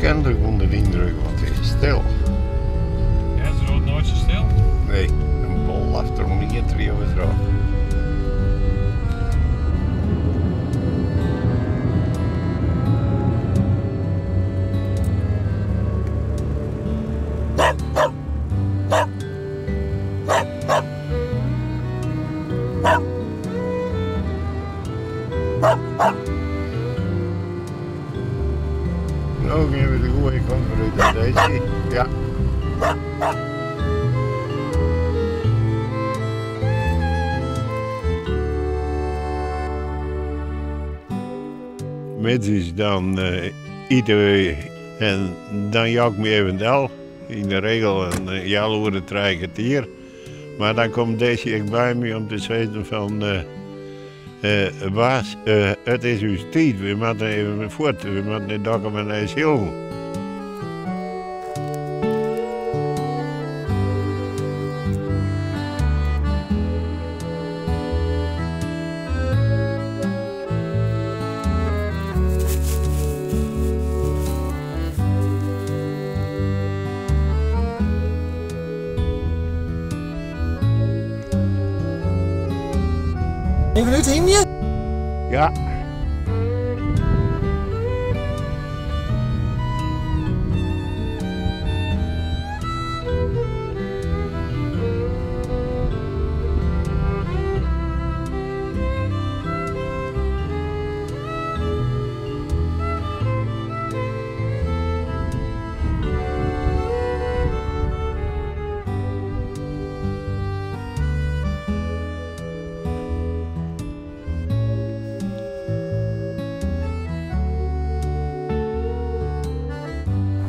Kennelijk ûnder de yndruk, want it is stil. Ja, se rolt noait sa stil. Nee, in bol efter om ien triuwe troch. No gean we de goede kant wer út, Daisy. Ja. Middeis dan ite we en dan jou ik my even del. Yn de regel in healoere, trije kertier. Mar dan komt Daisy ek by my om te sizzen fan Baas, it is ús tiid, we moatte even fuort, we moatte nei Dokkum en nei Skylge. Even út hymje? Ja.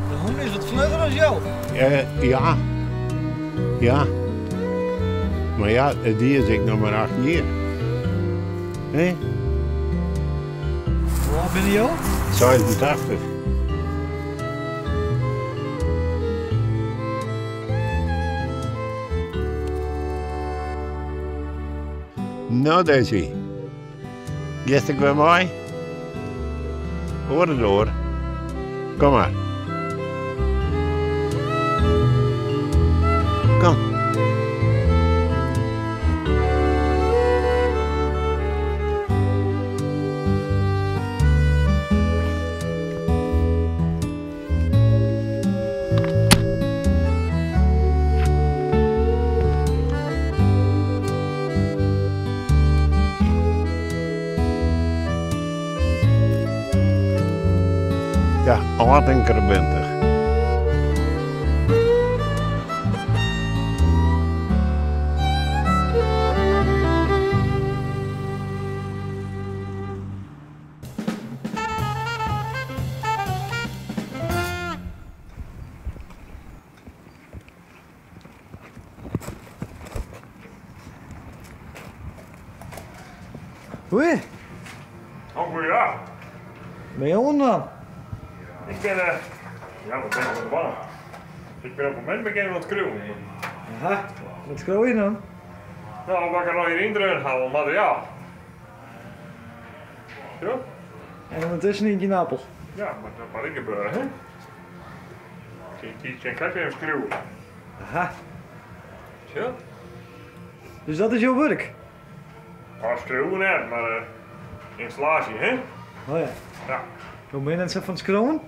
De hûn is wat flugger as jo. Ja. Ja. Mar ja, dy is ek noch mar acht jier. Hè? Hoe âld binne jo? 86. No Daisy, giest ek wer mei? Oare doar. Kom mar. Kom. Ja, âld en krebintich. Goeie. Oh, goeiedag. Ben je oan dan? Ik ben, uh, ja, wat ben ik aan het dwaan? Ik ben op het moment begin aan het skriuwen. Aha, wat skriuw je dan? Nou, wat ik er nog hier in haal, materiaal. Zo. En ondertussen eet je een appel? Ja, maar dat mag ik gebeuren, hè? Ik kan even skriuwen. Aha. Zo. Dus dat is jouw wurk? Oh, skriuwen net, mar ynstallaasje, hè? Oh ja. Ja. Hoe ben je net zo fan it skriuwen?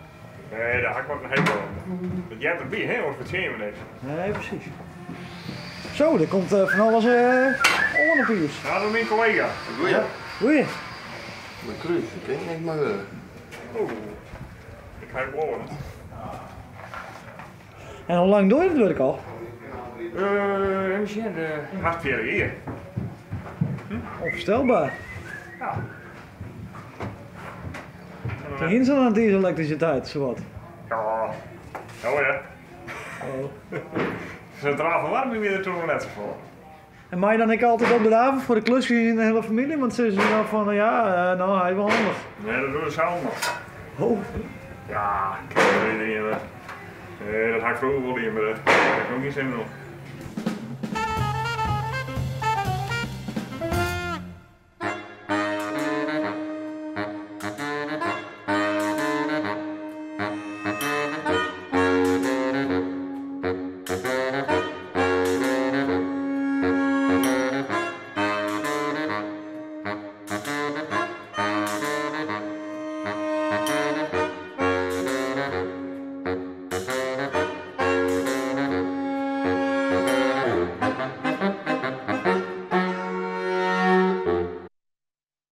Nee, dêr ha ik wat in hekel oan. Dat heart derby, hè? Oars fertsjinje we niks. Nee, presys. Zo, der komt fan alles oan op ús. Ja, dat is myn kollega. Goeie. Goeie. Mijn kruis, ik kin niks mar wurde. Oeh, ik ha ik wol. En hoe lang doe je dat wurk al? Even sjen, hast 40 jier. Onvoorstelbaar. Ja. Toen hiene se al in dieselelektrisiteit, sowat. Ja, oh ja. Oh. Sintraal ferwaarming wie der toen noch net safolle. En mei je dan ek altyd opdrave foar de klusjes yn de hiele famylje? Want sizze se dan fan, ja, no, hy is wol handich. Nee, dat dogge se sels noch. Oh. Ja, ik kin wol iedereen. Nee, dat ha ik froeger wol dien, mar dêr ha ik no gjin sin mear oan.